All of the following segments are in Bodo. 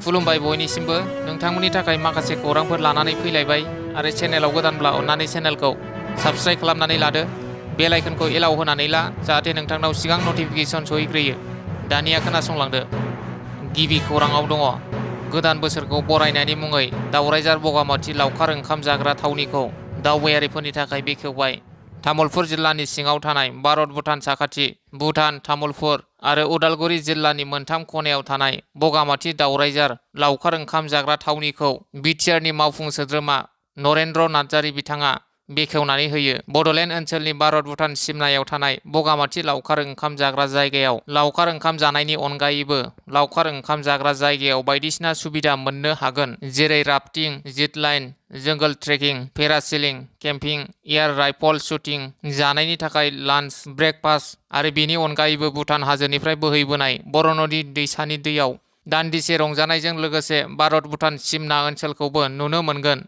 खुलुमबाय बयनिसिमबो नोंथांमोननि थाखाय माखासे खौरांफोर लानानै फैलायबाय आरो चेनेलाव गोदानब्ला अन्नानै चेनेलखौ साबस्क्राइब खालामनानै लादो बेल आइकनखौ एलाव होनानै ला जाहाथे नोंथांनाव सिगां नटिफिकेसन सहैग्रोयो। दानिया खोनासंलांदो। गिबि खौराङाव दङ गोदान बोसोरखौ बरायनायनि मुङै दावरायजार बगामाथि लावखार ओंखाम जाग्रा थावनिखौ दावबायारिफोरनि थाखाय बेखेवबाय। तामुलपुर जिल्लानि सिङाव थानाय भारत भुटान साखाथि भुटान तामुलपुर आरो उदालगुरि जिल्लानि मोनथाम खनायाव थानाय बगामाथि दावरायजार लावखार ओंखाम जाग्रा थावनिखौ बिटिआरनि मावफुं सोद्रोमा नरेन्द्र नार्जारी बिथाङा बेखेवनानै होयो। बड'लेण्ड ओनसोलनि भारत भुटान सिमनायाव थानाय बगामाथि लावखार ओंखाम जाग्रा जायगायाव लावखार ओंखाम जानायनि अनगायैबो लावखार ओंखाम जाग्रा जायगायाव बायदिसिना सुबिदा मोननो हागोन, जेरै rafting, zip line, jungle trekking, parasailing, camping, air rifle shooting, जानायनि थाखाय लान्च, ब्रेकफास्ट आरो बेनि अनगायैबो भुटान हाजोनिफ्राय बोहैबोनाय बरनदि दैसानि दैयाव दान्दिसे रंजानायजों लोगोसे भारत भुटान सिमना ओनसोलखौबो नुनो मोनगोन।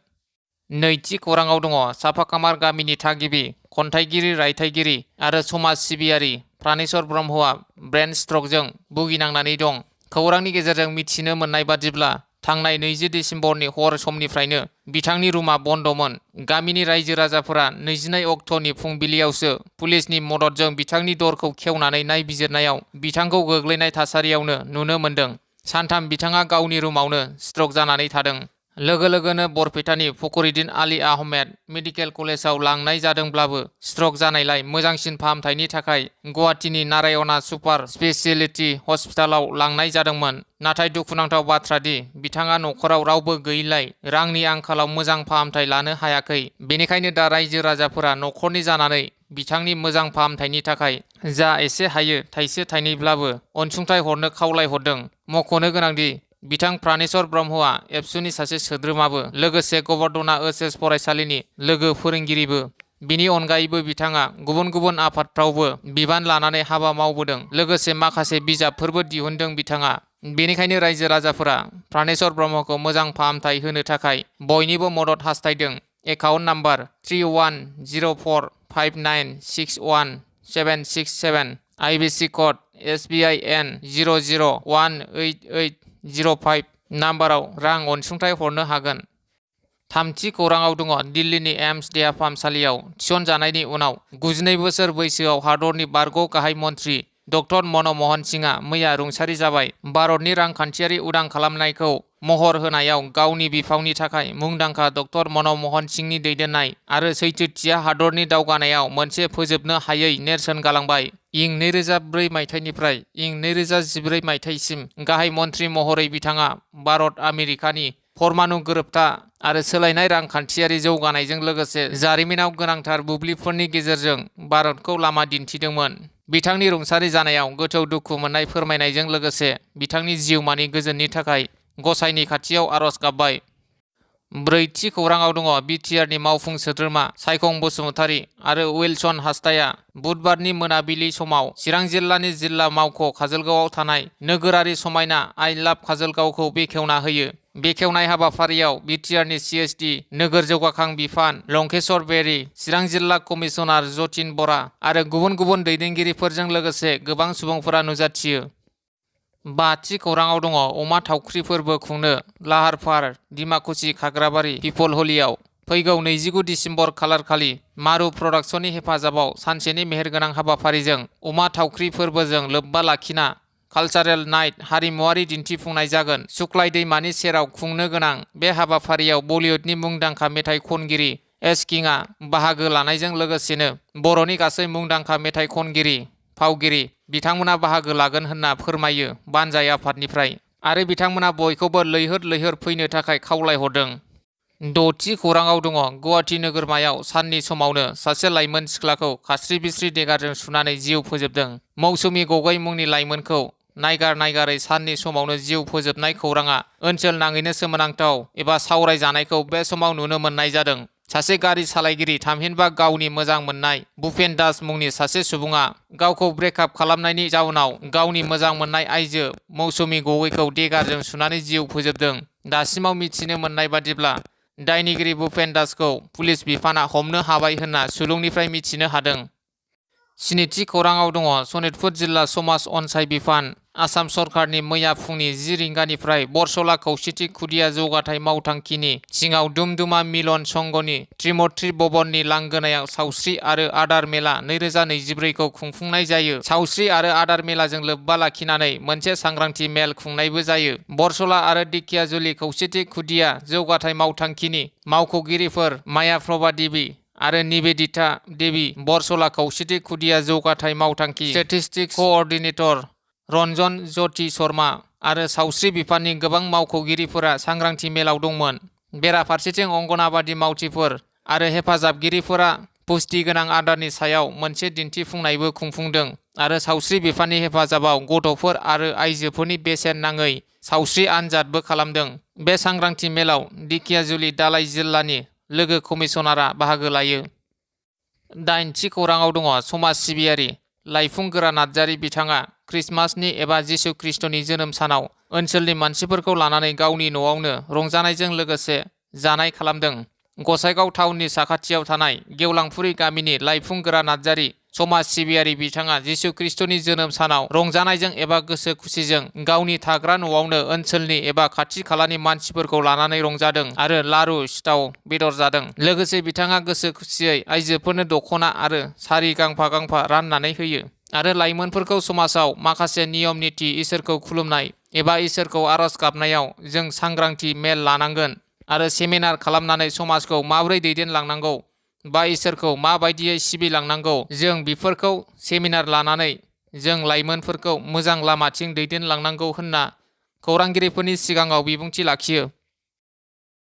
नैथि खौराङाव दङ साफाकामार गामिनि थागिबि, खन्थाइगिरि, रायथाइगिरि आरो समाज सिबियारि प्राणेश्वर ब्रह्मआ ब्रेन स्ट्रकजों भुगिनांनानै दं। खौरांनि गेजेरजों मिथिनो मोननाय बादिब्ला थांनाय 20 दिसेम्बरनि हर समनिफ्रायनो बिथांनि रुमा बन्दमोन। गामिनि रायजो राजाफोरा 22 अक्ट'नि फुंबिलियावसो पुलिसनि मददजों बिथांनि दरखौ खेवनानै नायबिजिरनायाव बिथांखौ गोग्लैनाय थासारियावनो नुनो मोन्दों। सानथाम बिथाङा गावनि रुमावनो स्ट्रक जानानै थादों। लोगो लोगोनो बरपेटानि फखरुद्दिन आली आहमेद मेडिकेल कलेजाव लांनाय जादोंब्लाबो स्ट्रक जानायलाय मोजांसिन फाहामथायनि थाखाय गुवाहाटीनि नारायणा सुपार स्पेशियेलिटी हस्पिटालाव लांनाय जादोंमोन। नाथाय दुखुनांथाव बाथ्रा दि बिथाङा नखराव रावबो गैयैलाय रांनि आंखालाव मोजां फाहामथाय लानो हायाखै। बेनिखायनो दा रायजो राजाफोरा नखरनि जानानै बिथांनि मोजां फाहामथायनि थाखाय जा एसे हायो थाइसे थाइनैब्लाबो अनसुंथाइ हरनो खावलायहरदों। मख'नो गोनांदि बिथां प्राणेश्वर ब्रह्मआ एबसुनि सासे सोद्रोमाबो, लोगोसे गबर्धना ओइचएस फरायसालिनि लोगो फोरोंगिरिबो। बिनि अनगायैबो बिथाङा गुबुन गुबुन आफादफ्रावबो बिबान लानानै हाबा मावबोदों, लोगोसे माखासे बिजाबफोरबो दिहुनदों बिथाङा। बेनिखायनो रायजो राजाफोरा प्राणेश्वर ब्रह्मखौ मोजां फाहामथाय होनो थाखाय बयनिबो मदद हास्थायदों। एकाउन्ट नाम्बार 310459617767, आइबिसि कड SBIN 00188005 नाम्बाराव रां अनसुंथाइ हरनो हागोन। थामथि खौराङाव दङ दिल्लीनि एम्स देहा फाहामसालियाव थिसनजानायनि उनाव 92 बोसोर बैसोआव हादरनि बारग' गाहाय मन्थ्रि डक्टर मनमोहन सिंहआ मैया रुंसारि जाबाय। भारतनि रांखान्थियारि उदां खालामनायखौ महर होनायाव गावनि बिफावनि थाखाय मुंदांखा डक्टर मनमोहन सिंहनि दैदेननाय आरो सैथोथिया हादरनि दावगानायाव मोनसे फोजोबनो हायै नेरसोन गालांबाय। इं 2004 मायथाइनिफ्राय इं 2014 मायथाइसिम गाहाय मन्थ्रि महरै बिथाङा भारत आमेरिकानि परमाणु गोरोबथा आरो सोलायनाय रांखान्थियारि जौगानायजों लोगोसे जारिमिनाव गोनांथार बुब्लिफोरनि गेजेरजों भारतखौ लामा दिन्थिदोंमोन। बिथांनि रुंसारि जानायाव गोथौ दुखु मोननाय फोरमायनायजों लोगोसे बिथांनि जिउमानि गोजोननि थाखाय गसाइनि खाथियाव आरज गाबबाय। ब्रैथि खौराङाव दङ बिटिआरनि मावफुं सोद्रोमा सायखं बसुमतारी आरो उइलसन हासदाया बुधबारनि मोनाबिलि समाव चिरां जिल्लानि जिल्ला मावख' काजलगावआव थानाय नोगोरारि समायना आइ लाभ काजलगावखौ बेखेवना होयो। बेखेवनाय हाबाफारियाव बिटिआरनि सिएसडि नोगोर जौगाखां बिफान लंकेश्वर बेरी, चिरां जिल्ला कमिसनार जतिन बरा आरो गुबुन गुबुन दैदेनगिरिफोरजों लोगोसे गोबां सुबुंफोरा नुजाथियो। बाथि खौराङाव दङ अमा थावख्रि फोरबो खुंनो लाहार फाहार डिमाकुसि खाग्राबारि पिपल हलियाव फैगौ 29 दिसेम्बर खालारखालि मारु प्रडाक्शननि हेफाजाबाव सानसेनि मेहेरगोनां हाबाफारिजों अमा थावख्रि फोरबोजों लोब्बा लाखिना कालचारेल नाइट हारिमुआरि दिन्थिफुंनाय जागोन। सुक्लाय दैमानि सेराव खुंनो गोनां बे हाबाफारियाव बलिउडनि मुंदांखा मेथाइ खनगिरि एस किंआ बाहागो लानायजों लोगोसेनो बर'नि गासै मुंदांखा मेथाइ खनगिरि फावगिरि बिथांमोना बाहागो लागोन होनना फोरमायो बानजाय आफादनिफ्राय, आरो बिथांमोना बयखौबो लैहोर लैहोर फैनो थाखाय खावलायहरदों। द'थि खौराङाव दङ गुवाहाटी नोगोरमायाव साननि समावनो सासे लाइमोन सिख्लाखौ खास्रि बिस्रि देगारजों सुनानै जिउ फोजोबदों। मौसुमि गगৈ मुंनि लाइमोनखौ नायगारै साननि समावनो जिउ फोजोबनाय खौराङा ओनसोल नाङैनो सोमोनांथाव एबा सावरायजानायखौ बे समाव नुनो मोननाय जादों। सासे गारि सालायगिरि थामहिनबा गावनि मोजां मोननाय भुपेन दास मुंनि सासे सुबुङा गावखौ ब्रेकआप खालामनायनि जाउनाव गावनि मोजां मोननाय आइजो मौसुमि गगैखौ देगारजों सुनानै जिउ फोजोबदों। दासिमाव मिथिनो मोननाय बादिब्ला दायनिगिरि भुपेन दासखौ पुलिस बिफाना हमनो हाबाय होनना सुलुंनिफ्राय मिथिनो हादों। स्निथि खौराङाव दङ सनितपुर जिल्ला समाज अनसाय बिफान आसाम सरकारनि मैया फुंनि 10 रिंगानिफ्राय बरसला खौसेथि खुदिया जौगाथाय मावथांखिनि सिङाव दुमदुमा मिलन संघनि त्रिमूर्ति भवननि लांगोनायाव सावस्रि आरो आदार मेला 2024 खौ खुंफुंनाय जायो। सावस्रि आरो आदार मेलाजों लोब्बा लाखिनानै मोनसे सांग्रांथि मेल खुंनायबो जायो। बरसला आरो दिखियाजुलि खौसेथि खुदिया जौगाथाय मावथांखिनि मावख'गिरिफोर माया प्रभा देवी आरो निवेदिता देवी, बरसला खौसेथि खुदिया जौगाथाय मावथांखि स्टेटिस्टिक्स क'अर्डिनेटर रन्जन ज्योति शर्मा आरो सावस्रि बिफाननि गोबां मावख'गिरिफोरा सांग्रांथि मेलाव दंमोन। बेराफारसेथिं अंगनाबादि मावथिफोर आरो हेफाजाबगिरिफोरा पुष्टि गोनां आदारनि सायाव मोनसे दिन्थिफुंनायबो खुंफुंदों आरो सावस्रि बिफाननि हेफाजाबाव गथ'फोर आरो आइजोफोरनि बेसेन नाङै सावस्रि आनजादबो खालामदों। बे सांग्रांथि मेलाव दिखियाजुलि दालाइ जिल्लानि लोगो कमिसनारआ बाहागो लायो। 8थि खौराङाव दङ समाज सिबियारि लाइफुंगोरा नार्जारि बिथाङा ख्रिस्टमासनि एबा जिसु ख्रिस्ट'नि जोनोम सानाव ओनसोलनि मानसिफोरखौ लानानै गावनि न'आवनो रंजानायजों लोगोसे जानाय खालामदों। गसाइगाव टाउननि साखाथियाव थानाय गेवलांफुरि गामिनि लाइफुंगोरा नार्जारि समाज सिबियारि बिथाङा जिसु ख्रिस्ट'नि जोनोम सानाव रंजानायजों एबा गोसो खुसिजों गावनि थाग्रा न'आवनो ओनसोलनि एबा खाथि खालानि मानसिफोरखौ लानानै रंजादों आरो लारु सिथाव बेदर जादों। लोगोसे बिथाङा गोसो खुसियै आइजोफोरनो दख'ना आरो सारि गांफा गांफा राननानै होयो आरो लाइमोनफोरखौ समाजाव माखासे नियम निथि इसोरखौ खुलुमनाय एबा इसोरखौ आरज गाबनायाव जों सांग्रांथि मेल लानांगोन आरो सेमिनार खालामनानै समाजखौ माबोरै दैदेनलांनांगौ बा इसोरखौ माबायदियै सिबिलांनांगौ जों बेफोरखौ सेमिनार लानानै जों लाइमोनफोरखौ मोजां लामाथिं दैदेनलांनांगौ होनना खौरांगिरिफोरनि सिगाङाव बिबुंथि लाखियो।